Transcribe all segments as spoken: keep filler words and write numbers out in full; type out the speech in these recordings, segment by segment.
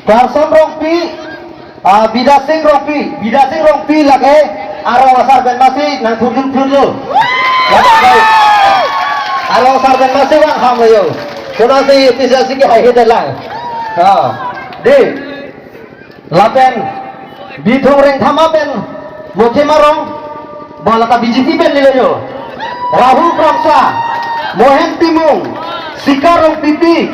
Karson Rongpi, ah, Bidasing Rongpi, Bidasing Rongpi lake arong asar pen masi nangthurjun thurlo. Lake arong asar pen masi vang ham yo. Sonasi official si ke hai hita lang. Ah, dei. Lapen Bithung Rengthama pen Mokhim arong, ba lata B J P pen lilo yo. Rahul Kramsa, Mohen Timung, Sikar Rongpipi,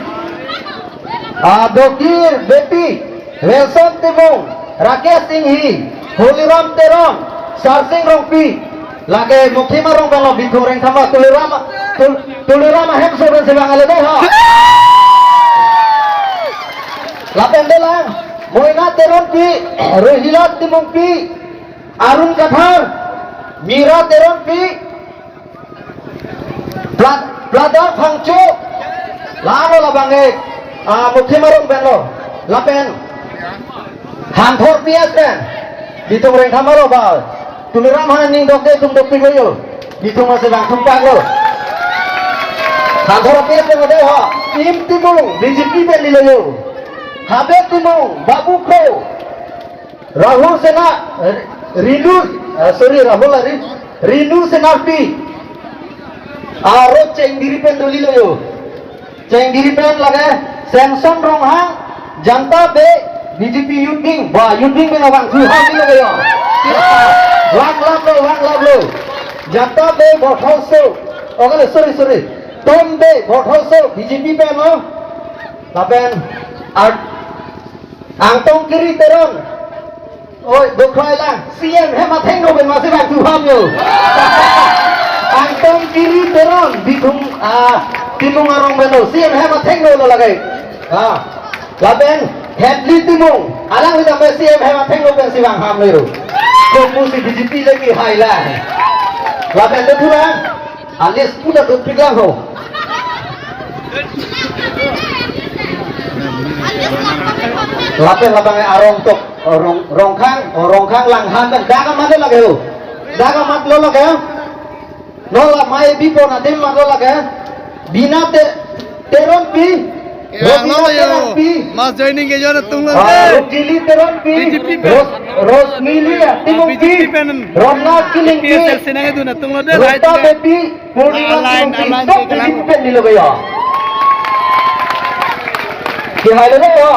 ah, Dokir Beypi, Wilson Timung, Rakesh Inghi, Holiram Teron, Sarsing Rongpi, lake Mokhim arong pen lo Bithung Rengthama Tuliram, Tul-, Tuliram ahem so pen si vang ale dei ho. Lapen dei lang, Moina Teronpi, Rohila Timungpi, Arun Kathar, Mira Teronpi, Pla-, Pladar Phangcho, la-an lo labang ke, ah, Mokhim arong pen lo, lapen Hanthor P S pen, Bithung Rengthama lo ba, Tuliram aphan ning dok dei, tum dopiklo yo, Bithung masi vang thumpak lo. Hanthor P S pen dei ho, Im Timung, B J P pen lilo yo, Habe Timung, Babu Kro, Rahul Sena, Ri-, Rinu, ah, sorry, Rahul ari, Rinu Senarpi. Aro Chengdiri pen doli lo yo. Chengdiri pen lake Samson Ronghang, Janta Bey, B J P Youth Wing. Wah, Youth Wing pen vangthu ham lo yo. Vang lap lo, vang lap lo. Janta Bey Bothor So. Oh, kali, sorry, sorry. Tom Bey Bothor So, B J P pen lo. Lapen art Angtong Kiri Teron. Oi, dokhai lang. C M hem athengno pen masi vangthu ham yo. Angtong Kiri Teron, Bithung, ah, Timung arong pen lo. C M hem athengno lo lake. Ah, lapen Hedli Timung, alangli tame C M hem athengno pen si vang ham lo. Kopu si B J P lagi hai lang. Lapen dei pura. Alis pula dopik lang ho. Lapen labang arong tok, Rong-, Rongkhang, Rongkhang Langhan pen daka mado lake ho. Daka mat lo lake ho. Lo la mai bipo na dem mat lo lake. Bina Te-, Teronpi. Kevang lo Robina yo. Teronpi. Mass joining kejo atum lo Ah, dei. Rojili Teronpi. B J P pen. Ros-, Rosmili Ah, Timungpi. B J P pen. Rona Kilingpi. P S L C nangkedun atum lo dei, Rota lahai Beypi. Purnima Align, Timungpi. Align Sob ke kelang. B J P pen lilo yo. Kihai lo yo.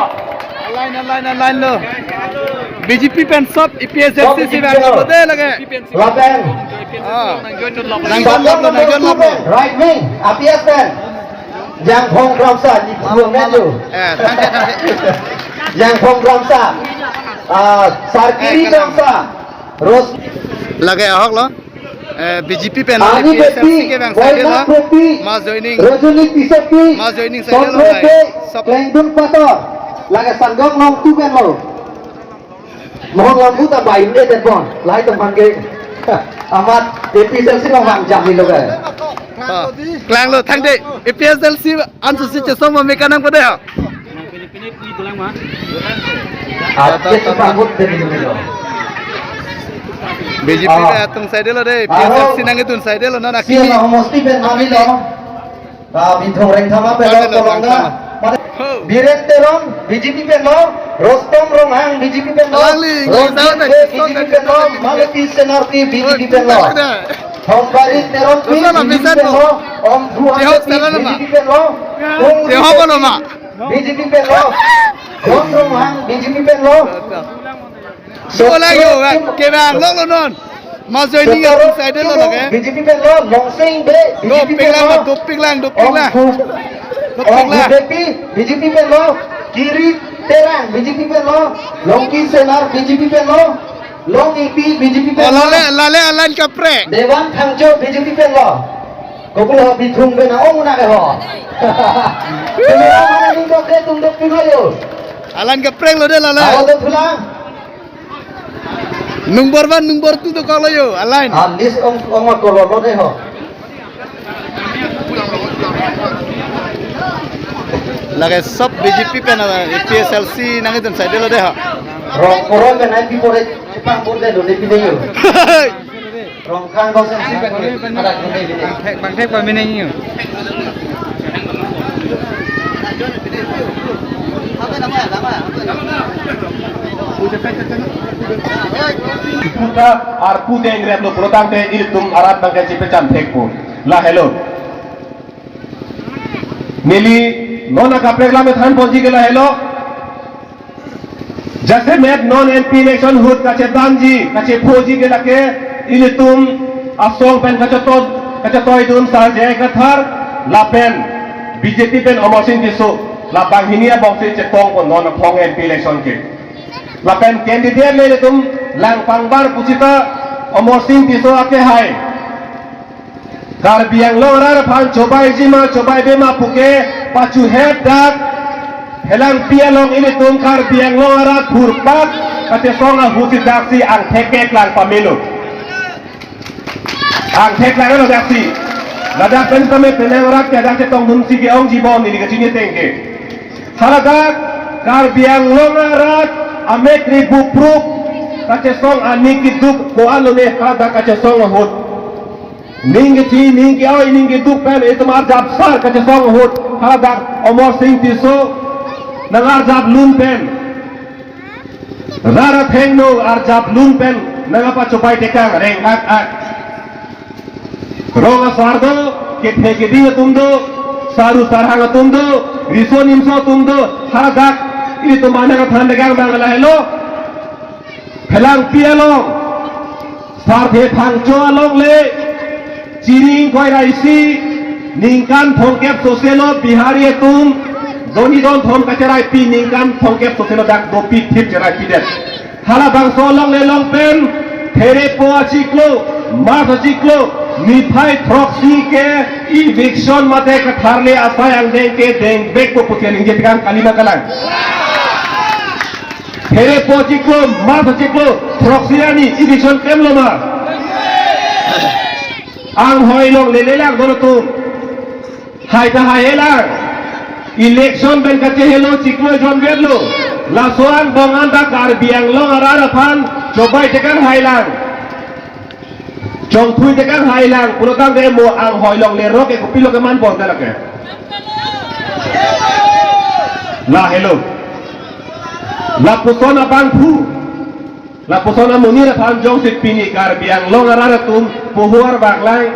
Align, align, align lo. B J P pen sob A P H L C Sob si B J P vang lo. Lo dei lake. Lapen. Ah. Nang jon lap lo, nang jon lap lo. Right wing, A P S pen. Jangphong Kramsa, ni phuang na jo. Eh, thank you, thank you. Jangphong Kramsa. Ah, Sarkiri Eh, kenang. Kramsa. Ros. Lake ahok lo. Eh, B J P pen lo, Ani A P S L C Beypi, kevang side lo. Boyna Beypi, Mass joining. Rojuni Tissopi, Mass joining side lo, Sondro lai. Bey, Sob. Klengdun Pator. Lake Sangam Nongtu pen lo. Mohon lambu ta bai ne den bon. Lahai teman ke. Amat A P S L C lo vang jam ni lo ke. Ah, kelang lo thang dei. A P S L C ansu si chesong ma me kanang pada. Ate si pangkut den ni lo. B J P Ah. Atum side lo dei. Aro. A P S L C nangkedun side lo na si naki. Na homosti pen mami lo. Ah, Bithung Rengthama pen lo, Rengthama. Kolonga. Ho. Biren Teron, B J P pen lo. Rostom Ronghang, B J P pen lo. Alangli, Ronjit nang Bey, tahu B J P pen lo. Nang Malaki Senarti, B J P pen lo. Oi, tahu. Hombari Teronpi, Tahu lah, B J P bisa pen tuh. Lo. Om Buang Jawab Tepi, salah nama. B J P pen lo. Ung Jawab Tepi, apa nama? B J P pen lo. Ron Ronghang, B J P pen lo. Tahu, tahu. Bola yo, Sotro kevang lo lo non. Mass joining Sotro atum side lo lake. B J P pen lo, Longsing Bey, Dopik B J P pen lang, lo. Dopik lang, dopik Om lang. Hu-, Dopik Om lang. Hudepi, B J P pen lo, Kiri Terang, B J P pen lo, Longki Senar, B J P pen lo, Long Ipi, B J P pen Oh, lo. Lale, lale, alan kaprek. Dewan Thangcho, B J P pen lo. Kopulo Bithung pen ong na ke ho. Tumira mana ning dok de tung dopik lo yo. Alan kaprek lo dei lale. Awo to thulang. Number one, number two dokok lo yo, align. Ah, list ong, ong ma kolo lo dei ho. Lake sob B J P pen, A P H L C nangkedun side lo dei ho. Rong koron pen ai pi pore chepang pon dei lo dei pi dei yo. Rongkhang kosong si pen ada kene bini. Bangthek, bangthek pa bini nyo. Puta arpu deng rep lo pulotangte ilitum arat bangke chipecham thekpo. Lahelo. Neli non akaprek lam thanponji ke lahelo. Jasemet non M P election ahut kachedamji, kachephoji ke lake ilitum asong pen kachetoi, kachetoidun Sar J I Kathar lapen B J P pen Amarsing Tisso, la banghini abangsi chetongpon non aphong M P election ke. Lapen candidate le ilitum langpangbar pusita Amarsing Tisso akehai. Karbi Anglong arat aphan chobaiji ma, chobaibe ma puke pachuhet dak Phelangpi along ilitum Karbi Anglong arat thurpak kachesong ahutsi daksi angthek keklang pamelo. Angthek langlo daksi. Ladak pen tame penang arat ke dak chetongdunsi ke-ongji bom neli kachini tengke. Haladak Karbi Anglong arat amek ri buprup kachesong aning keduk ko-an lone hadak kachesong ahut. Ning kethi, ning ke-oi, ning keduk pen itum arjap sar kachesong ahut hadak Amarsing Tisso nang arjap lun pen. Rat athengno arjap lun pen nang apa chobai tekang reng ak ak. Rong asar do, kethe keding atum do, saru sarhang atum do, riso nimso atum do, hadak ilitum anang athan tekang bang lahelo. Phelangpi along, Sarthe Phangcho along le, Chiring Koi Raisi, ningkan thomkep soselo Bihari atum, doni don thom kacheraipi ningkan thomkep soselo dak dopik thip cheraipidet. Halabangso along le long pen, Therepo achiklo, March achiklo, niphai throksi ke eviction mate katharle asai angdeng ke dengvekpo pusi ningje tekang kalima kalang. Therepo achiklo, March achiklo, throksi arni eviction klemlo ma? Anghoi longle lelang don atum. Hai ta haihelang. Election pen kachehelo chiklo jonvetlo. Laso angbong anta Karbi Anglong arat aphan chobai tekang hailang. Chongthui tekang hailang. Pulotangte mo anghoi longle rok ke kopilo kemanpon ta lake. Lahelo. Lapuson abangphu. Lapuson amonit aphan jongsi pini Karbi Anglong arat atum poho arbak lang,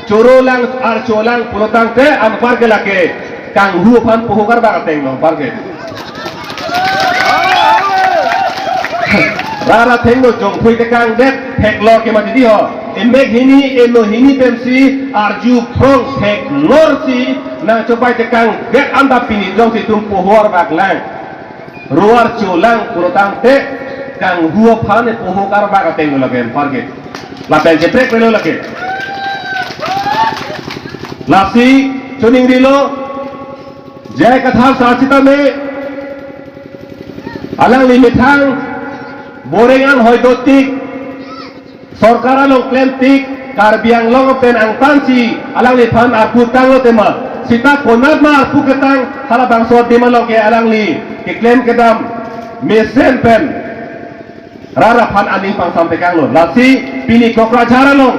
choro lang, archo lang pulotangte anpar ke lake kanghu aphan poho karbak ateng lo anpar ke. Rat athengno chongthui tekangdet theklor ke mati di ho. Emek hini, eno hini pensi arju phrong theklorsi nang chobai tekangdet anta pini jongsi itum poho arbak lang. Ro archo lang pulotangte kanghu aphan poho karbak ateng lo lake anpar ke. Lapen cheprek pelo lake. Lasi choningrilo J I Kathar sar sitame alangli methang boreng anghoi dotik sorkar along klemtik Karbi Anglong pen angtansi alangliphan arpu tanglo tema. Sita konat ma arpu ketang halabangso adim along ke alangli keklem kedam mesen pen rat aphan aning pangsam tekanglo. Lasi pini Kokrajhar along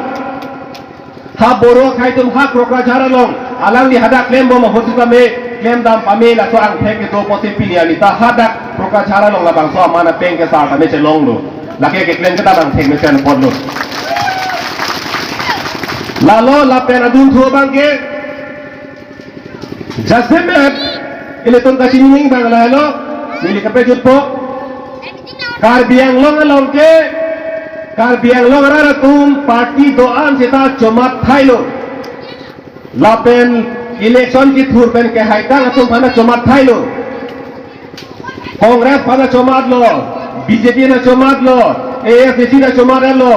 ha Boro akhei atum ha Kokrajhar along alangli hadak klembom ahut sitame klemdam pame laso angthek kedo pusi pini arni ta hadak Kokrajhar along labangso aman ateng ke sar tame chelonglo. Lake keklem kedam angthek mesen apotlo. Lalo lapen adunthu abangke jasemet ilitum kachini ning bang lahelo, neli kapejutpo. Karbi Anglong along ke Karbi Anglong arat atum party do-an seta chomat thailo. Lapen election kethur pen kehaitang atum aphan chomat thailo. Congress aphan chomatlo, B J P aphan chomatlo, A S D C aphan chomatlo.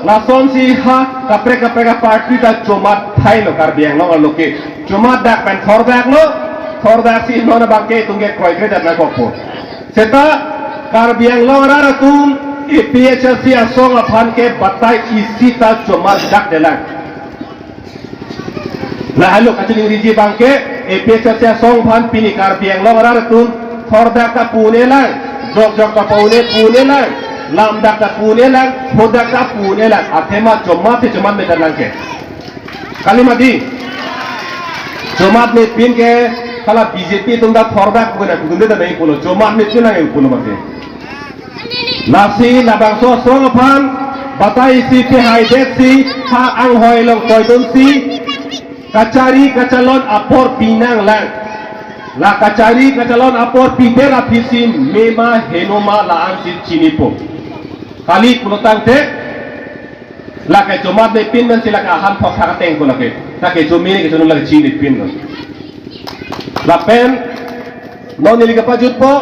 Lasonsi ha kaprek kaprek aparty ta chomat thailo Karbi Anglong along ke. Chomat dak pen thordaklo, thordaksi non abangke itum ke kroikre dak nangkokpo. Seta Karbi Anglong arat atum A P H L C asong aphan ke batai isi ta chomat dakdelang. Lahelo kachiningriji abangke A P H L C asong aphan pini Karbi Anglong arat atum thordak ta pu-un-elang, jokjok ta pu-un-e pu-un-elang, lamdak ta pu-un-elang, hodak ta pu-un-elang. Athema chomatsi chomat medanlang ke. Kalima di. Chomat mepin ke Hala B J P atum ta thordak pu ke nangkudunde ta nangji pulo, chomat mit ke nangji pulo mate. Lasi labangso asong aphan batai si pehai det si ha anghoi along toidun si kachari kachalon apor pinanglang. La kachari kachalon apor pidet aphi si mema henoma la-an si chinipo. Kali pulotangte lake chomat ne pin man si lake aham thok thak ateng ko lake. Lake chomini ke chonun lake chinipinlo. Lapen non neli kapajutpo,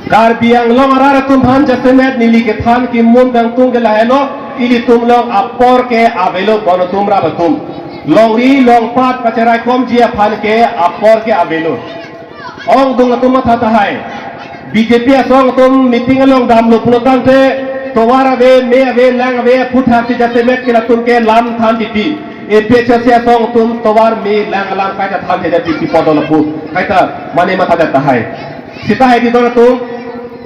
Karbi Anglong arat atum aphan jasemet neli kethan kimun kangtung ke lahelo, ilitum along apor ke avelo, bon atum rap atum. Longri longpat kacharaikomji aphan ke apor ke avelo. Ongdung atum matha tahai. B J P asong atum meeting along damlo pulotangte tovar ave, me ave, lang ave, aphuthak si jasemet ke latum ke lam than titi. A P H L C asong atum tovar, me, lang, alam kaita than titi, titi podol apu kaita mane matha tahai. Sita hai di don atum,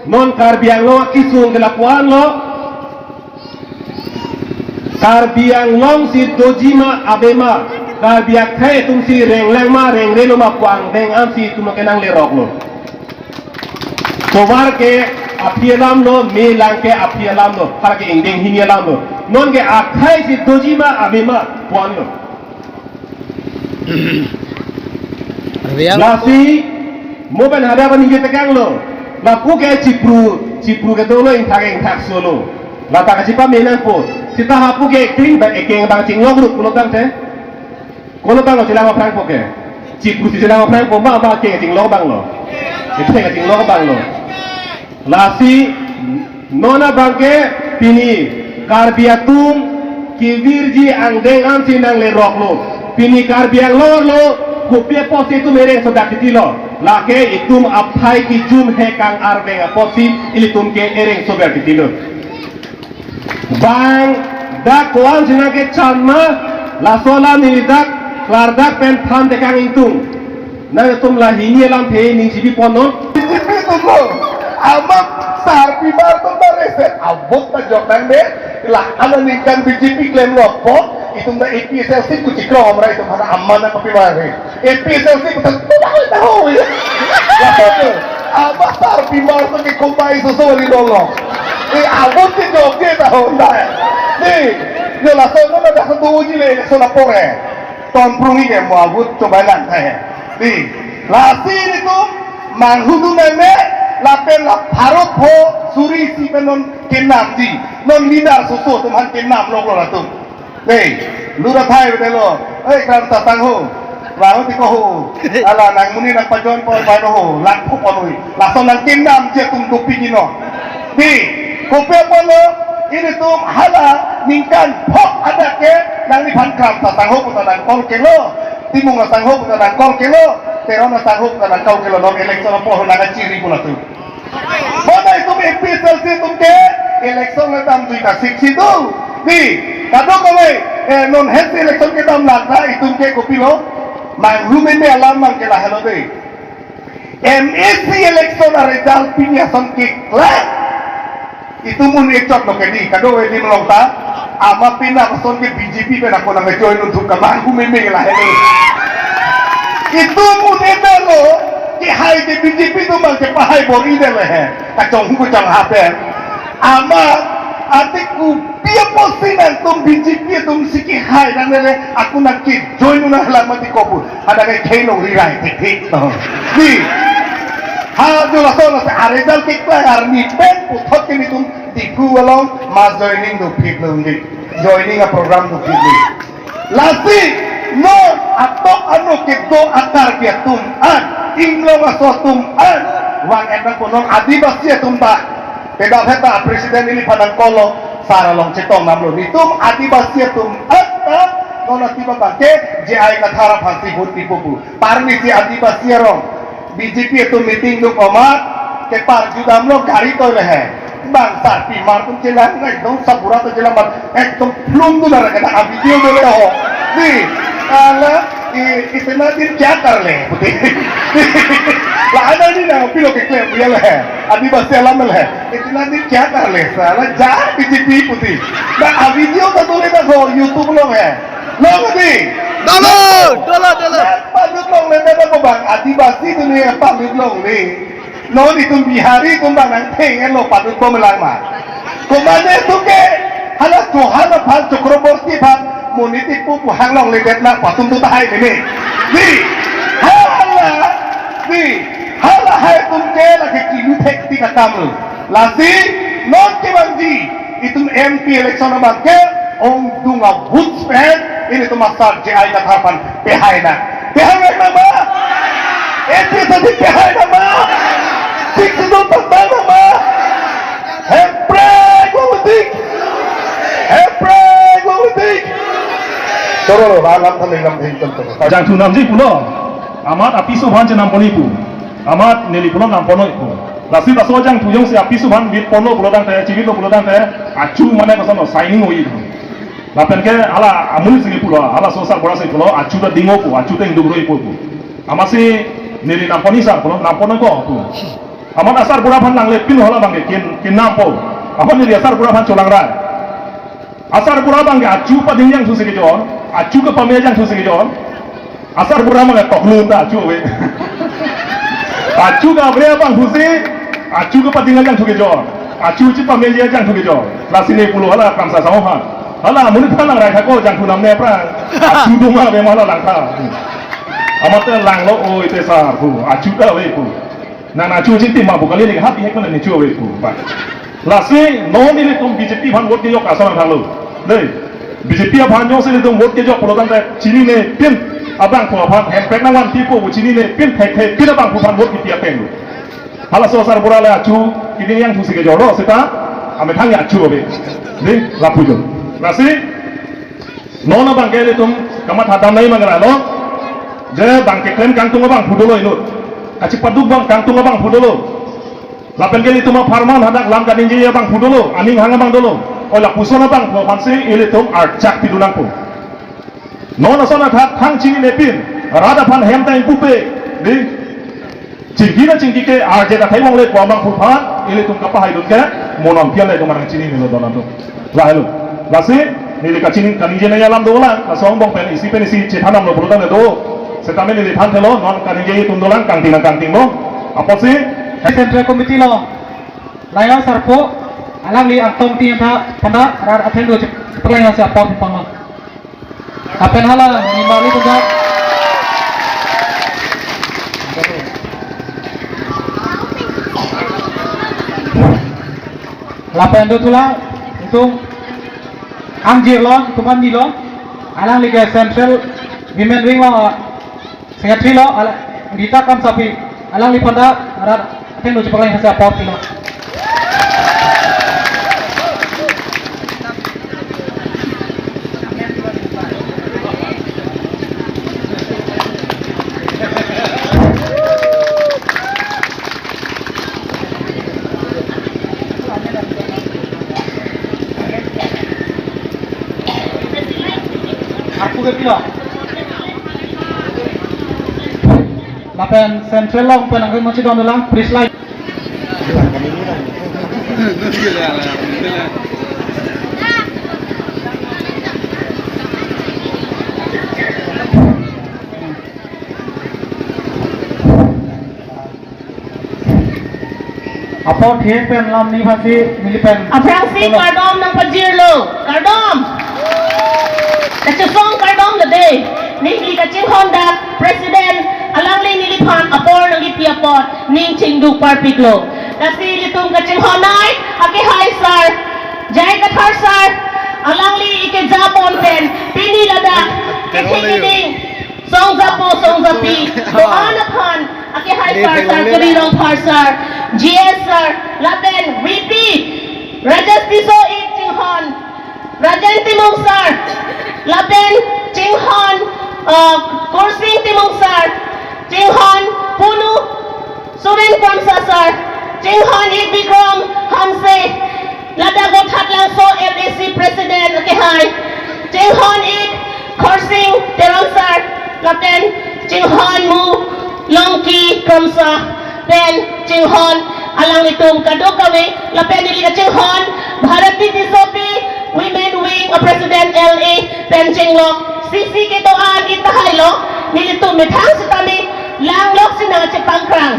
non Karbi Anglong akisung ke lapuan lo. Karbi Anglong si doji ma ave ma, Karbi akhei atum si renglang ma rengrelo ma pu angdeng an si itum ke nangleroklo. Tovar ke aphi alam lo, me lang ke aphi alam lo, hala ke ingdeng hini alam lo. Non ke akhei si doji ma ave ma pu anlo. Arve ang. Lasi mo pen hadak ningje tekanglo. Lapu ke chipru, chipru ke dolo ingthak ingthak solo. Lata kachipamenangpo. Sita hapu ke ekeng bang, ekeng bang chinglok rup pulotangte. Kono banglo chelang aphrangpo ke. Chipru si chelang aphrangpo ma ba ke chinglok banglo. Ekeng chinglok banglo. Lasi non abangke pini Karbi atum kevirji angdeng an si nangleroklo. Pini Karbi Anglong lo kopi apotsi itum ereng sodak titilo. Lake itum aphai kijum hekang arveng apotsi ilitum ke ereng sodak titilo. Bang dak ko-an si nangkechan ma, laso alam neli dak klardak pen than tekang ingtung. Nangtum la hini alamthe ning sibi ponnon. B J P atum lo. Amat sarpi mar atum ta rese. Abot ta jok nang de. La ana ningkan B J P klemlo apot, itum ta A P H L C pu chiklo amra itum hana aman na kopi mar he. A P H L C pu ta tu ta hoi ta hoi. Lapen amat sarpi mar atum ke kumbai susu ri dolo. E abot ke jok je ta hoi ta. Ni, yo laso no na dak tu ji le so na pore. Ton prungi ke mo avut chobai lang thai. Di, lasi nelitum manghudun nang ne, lapen la pharo pho suri isi pen non kenamji. Non leader soso atum aphan kenamloklo latum. Di, lura thai bete lo. Oi, Kramsa sangho. Laho ti ko ho. Ala nang muni nang pajon po pai no ho. Lak phu ponui. Lason nang kenamji atum dopik ino. Di, kopi apotlo, ilitum hala ningkan phok adak ke nangliphan Kramsa sangho pu ta nang call kelo, Timung asangho pu ta nang call kelo, Teron asangho pu ta nang call kelo, non election apor nang kachiri pu latum. Mana itum A P H L C atum ke election kedam dui ta sik si do. Di, kadokave, eh, non hesi election kedam lata itum ke kopilo, manghu meme alam mang ke lahelo de. M A C election a-result pini ason keklang. Itum un-e chotlo ke di, kado-e di malong ta. Amat penap ason ke B J P pen ako nang join un thuk kamang hu meme ke lahelo. Itum un-e dalo, kehai ke B J P atum bang kepahai bor-i dalo he. Kachonghu kachongha pen. Amat atik ku Pi apotsi nangtum B J P atum si kehai nang lele, ako nang kejoin nang halam mati kopu. Ada ke khelong rirai tik tik to. Di. Ha jo laso laso a-result keklang arni pen puthot ke nelitum Diphu along mass joining dophit lo ngi. Joining a-program dophit lo. Lasi non atok ano kedo a-Karbi atum an, inglong aso atum an, vang-et nangpo non Adivasi atum ta. Peda pheta president neliphan nang call lo, sar along chetong damlo. Nelitum Adivasi atum an ta, non ati ba bangke J I Kathar aphan si vote pipo pu. Parni si Adivasi arong. B J P atum meeting duk omat, kepar judamlo gari toile he. Bang sarpi mar atum chelang, ekdom sabura atum chelang mat, ekdom plum tu nara kena a-video dole ho. Di, ala, i, itna din kya kar le, puti. La ana ni na pilo keklem, ya le. Adivasi alam le. Itna din kya kar le, sala ja B J P puti. Na a-video ta dole na ho, YouTube along he. Lo puti. Dolo, dolo, dolo. Na padut Bang Adivasi atum ne pamit longle. Non itum Bihari atum bang nangtheng-etlo padut bomlang ma. Komatne atum ke hala Chauhan aphan, Chakraborty aphan monit ipu pu hang longledet nang pu atum do tahai mene. Di, hala, di, halahai atum ke lake kilu thek tik akam lo. Lasi non kevangji itum M P election abang ke ongdung a-vote pen ilitum asar J I Kathar aphan pehai nang. Pehai nang ma? M P sadi pehai nang ma? Sixth Schedule patang nang ma? Hemprek vangvedet. Hemprek vangvedet. Choro lo, lam than lam theng than than. Jangthu namji pulo. Amat apiso aphan chenam ponji pu. Amat neli pulo nam ponnoi pu. Lasi laso jangthu jongsi apiso aphan bit ponlo pulo tangte, chibitlo pulo tangte, achu mane koson lo, signing oi pu. Lapen ke hala amonit si pulo, hala so asar bura si pulo, achu ta ding-o pu, achu ta ingduk roi pu pu. Amatsi neli nam ponnoi sar pulo, nam ponnoi ko pu. Amat asar bura aphan nangle pin hala abang ke kin, kin nam po. Amat neli asar bura aphan cholang rai. Asar bura abang ke achu pading jangthu si kejor, achu kepame jangthu si kejor. Asar bura abang ke toklu ta achu ave. Achu kavre abangphu si, achu kepading jangthu kejor, achu chepame jangthu kejor. Lasi ne pulo hala Kramsa Sahu aphan. Hala amonit aphan lang rai tha ko jangthu namne aphrang. Achu doma ave ma hala langtha. Amat langlo oi te sar pu, achu ta ave pu. Nang achu chingti ma pu kali ne ha bihek mana ne chu ave pu. Ba. Lasi non ilitum B J P aphan vote kejok ason thanglo. Dei. B J P aphan jongsi ilitum vote kejok pulo tangte chinine pin abangphu aphan, Hemprek nangvanpi pu chinine pin thekthek pin abangphu aphan vote kepi ateng lo. Halaso asar bura le achu keding jangthu si kejor lo seta amethang achu ave. Dei, lapu jo. Lasi non abang ke ilitum kamatha dam nangji ma ke lahelo. Je bang keklem kangtung abangphu dolo inut. Kachepaduk bang kangtung abangphu dolo. Lapen ke ilitum apharman hadak lam kaningje abangphu dolo, aning hang abang dolo. Oi lapuson abangphu aphansi ilitum archak pidu nangpo. Non ason athak thang chinine pin, rat aphan hem ta ingpupe, dei. Chingki na chingki ke arje ta thai wongle pu abangphu aphan, ilitum kapahaidun ke, mo non pian le ilitum manang chinine lo don atum. Lahelo. Lasi, neli kachini kaningje nangji alam dolang, laso angbong pen isi pen isi chethan damlo pulo tangte do. Setame neli thanthelo, non kaningje atum dolang, kangting nang kangting lo. Apotsi, Central Committee lo, Lion Sarpo, alangli angtong tin tha, panda, rat atheng do chepalai nasi apot panglo. Lapen hala, nimali puja. Lapen do tula, itum angjir lo, itum angjir lo, alangli ke Central Women Wing lo, Secretary lo, ala, Rita Kramsapi, alangli panda, rat atheng do chepalai nasi apot pilo. Aku ke pilo. Lapen Central along pen angke mochi don lang, please like. Apot thek pen lam ni phansi neli pen. Aphrangsi kardom nangpajirlo. Kardom. Kachesong kardom lo dei. Neli kachinghon dak President alangli neliphan apor nangkipi apot ning chingduk parpiklo. Lasi ilitum kachinghon ai, akehai sar, J I Kathar sar, alangli ike japon pen, pini ladak, kethek keding, songjapo songjapi, doan aphan, akehai sar sar, Kali Rongphar sar, G S sar, lapen V P, Rajesh Tisso ik chinghon, Rajen Timung sar, lapen chinghon, uh, Kursing Timung sar, chinghon Punu Suren Kramsa sar, chinghon ik Bikram Hanse, ladak Vothatlangso M A C President akehai, chinghon ik Khorsing Teron sar, lapen chinghon mu Longki Kramsa, pen chinghon alanglitum kadokave, lapen neli kachinghon Bharati Tissopi, Women Wing a President L A, pen chinglok C C kedo-an itahailo, nelitum methang setame Langlok si nangchepangkrang.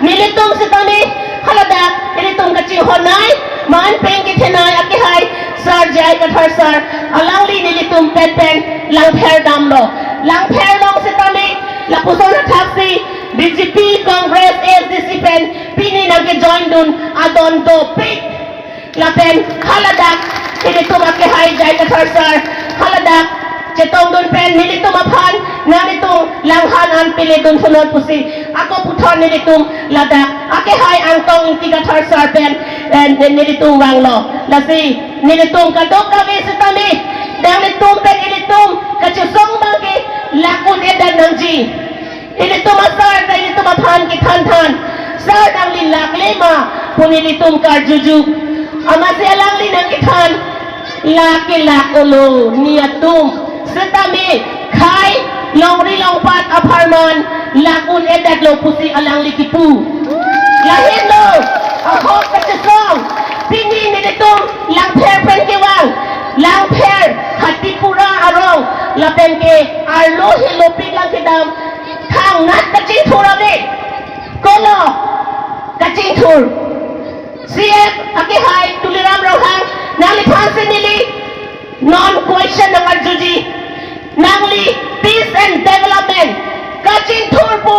Nelitum sitame haladak, nelitum kachinghonnei, man pen kethenei akehai, Sir J I Kathar Sir, alangli nelitum pen pen langpher damlo. Langpher long sitame, lapuson athaksi, B J P, Congress, A S D C pen, pini nangkejoin dun, adon dopik. Lapen haladak, nelitum akehai J I Kathar Sir, haladak chetongdun pen nelitum aphan, nanglitum langhan an piledun sunot pusi, ako puthot nelitum ladak akehai Angtong Ingti Kathar Sir pen, eh, nelitum vanglo. Lasi nelitum kadokave sitame, nanglitum pen nelitum kachesong abangke lak un-edet nangji. Ilitum asar ta ilitum aphan kethan than. Sir nangli lak le ma pu nelitum karjuju. Amatsi alangli nangkethan, lak ke lak olo, nelitum. Sitame khei longri longpat apharman lak un-edetlo pusi alangli kipu. Lahenlo, ahok kachesong. Pini nelitum langpher pen kevang. Langpher ha Tripura arong. Lapen ke arlo helopik lang kedam. Thangnat kachingthur ave. Kolo kachingthur. C M akehai Tuliram Ronghang nangliphan si neli non question nang-arjuji. Nangli peace and development kachingthur pu,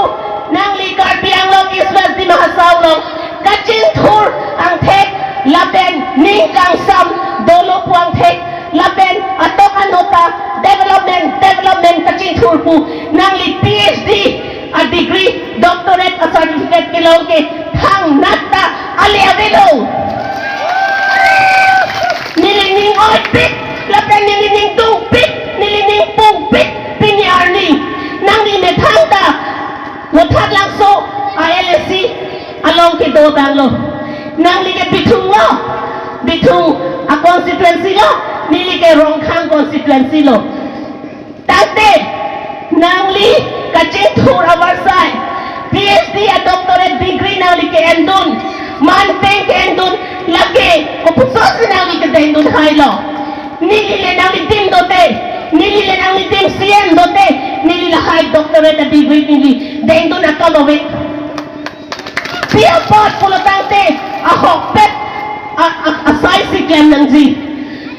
nangli Karbi Anglong East West Dima Hasao along kachingthur angthek lapen ning kangsam dolo pu angthek lapen atok anota development, development kachingthur pu, nangli P H D a degree, doctorate a certificate kelong ke thangnat ta ale avelo. Neli ning oipik, lapen neli ning dungpik, neli ning pungpik, pini arni. Nangli methang ta Vothatlangso a L A C along kedo tanglo. Nangli ke Bithung lo, Bithung a constituency lo, neli ke Rongkhang constituency lo. Tangte nangli kachingthur avarsai, P H D a doctorate degree nangli ke-endun, man pen ke-endun, lake kopuson si nangli kedengdun hailo. Neli le nanglidim dote, neli le nanglidim C M dote, neli lahai doctorate a degree neli dengdun akam ave. Pi apot pulo tangte ahokpet a, a, asai si klem nangji.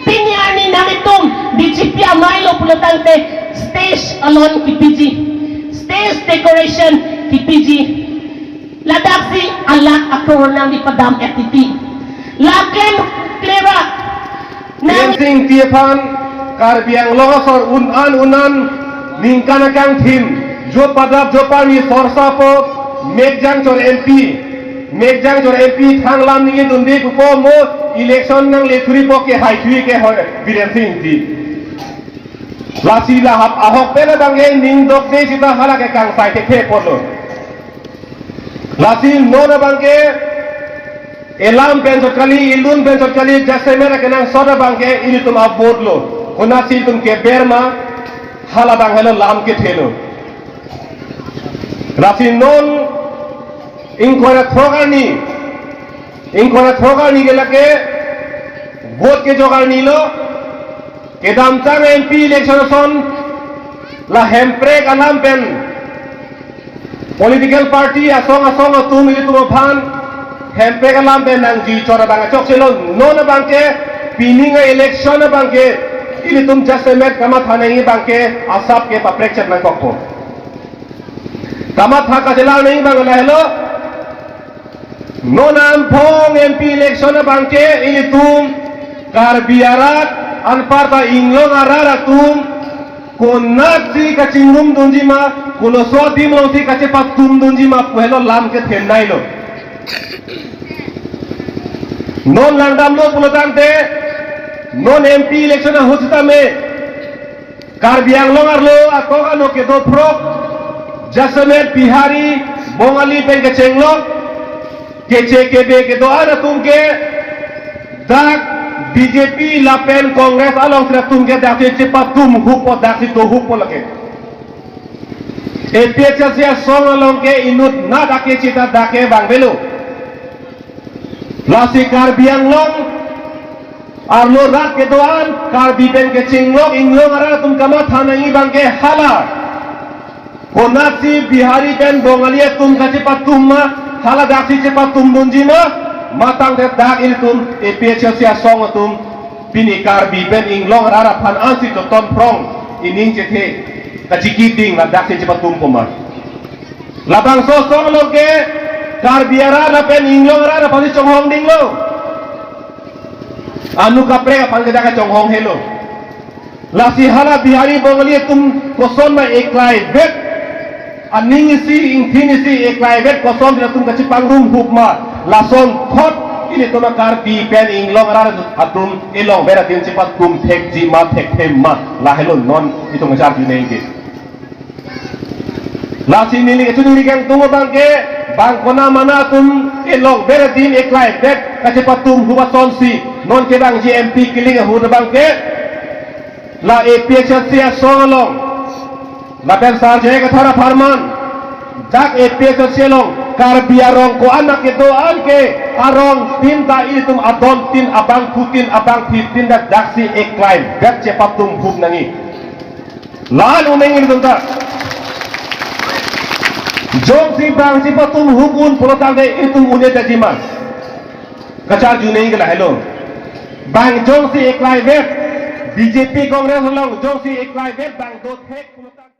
Pini arni nanglitum B J P amei lo pulo tangte stage alon kipiji, stage decoration kipiji. Ladaksi alak akror nangli padam etiti. Laklem klera. Biren Sing Ingti aphan Karbi Anglong asor un-an un-an ningkan akangthim, jo padap jo parni sorsapo, mekjang chor M P, mekjang chor M P thang lam ningdunde pupo mo election nangle thuripo kehai thui ke hoi Biren Sing Ingti. Lasi lahap ahok pen abangke ning dokde sita hala ke kangsai thekthe apotlo. Lasi non abangke elam pen chot kali, elun pen chot kali, jasemet akenangsot abangke ilitum avote lo. Konatsi itum keber ma, hala abang helo lam kethelo. Lasi non ingkoi ra throk arni, ingkoi ra throk arni ke lake vote kejok arni lo. Kedamtang M P election ason la hemprek alam pen political party asong asong atum ilitum aphan hemprek alam pen nangji chot abang achok selo. Non abangke pining a-election abangke ilitum jasemet kamatha nangji abangke asap ke paprek chet nangkokpo. Kamatha kachelar nangji abang lahelo. Non amphong M P election abangke ilitum Karbi arat anparta inglong arat atum konatsi kachingrum dunji ma, koloso adim alongsi kachepap tum dunji ma pu helo lam kethenei lo. Non langdamlo pulo tangte non M P election ahut sitame Karbi Anglong arlo atok ano kedo phrok, jasemet Bihari, Bongali pen kechenglok, keche kebe kedo-an atum ke dak B J P lapen Congress alongsi latum ke dak chepap tum hupo, daksi do hupo lake. A P H L C asong along ke inutnat akeche ta dak ke vang avelo. Lasi Karbi Anglong arlo rat kedo-an, Karbi pen kechenglok inglong arat atum kamatha nangji abangke hala Konatsi Bihari pen Bongali atum kachepatum ma, hala daksi chepatum dunji ma, matang te dak ilitum A P H L C asong atum, pini Karbi pen Inglong arat aphan ansi choton phrong, ining chethe, kachiki ding, la daksi chepatum poma. Labangso asong lo ke, Karbi arat pen Inglong arat aphan si chonghong dinglo. Anu kaprek aphan ke dak kachonghong helo. Lasi hala Bihari Bongali atum koson ma eklaivet, aning isi, ingthin isi eklaivet koson si latum kachepangrum hup ma, lason thot ilitum a-Karbi pen Inglong arat atum elongver adim chepatum thekji ma thekthe ma, lahelo non itum kacharju nangji. Lasi neli kachoningri kangtung abang ke, bang kona mana atum elongver adim eklaivet kachepatum hup asonsi, non kevangji M P kiling ahut abang ke, la A P H L C asong along, lapen Sar J I Kathar apharman, dak A P H L C along Karbi arong ko-an ma kedo-an ke, arongtin ta ilitum adontin, abangphutin, abangphitin ta daksi eklaivet chepatum hup nangji. La-an un nangji ilitum ta. Jongsi bang chepatum hup un pulo tangte ilitum un-e taji ma. Kacharju nangji ke lahelo. Bang jongsi eklaivet, B J P Congress along jongsi eklaivet bang dothek pulo tang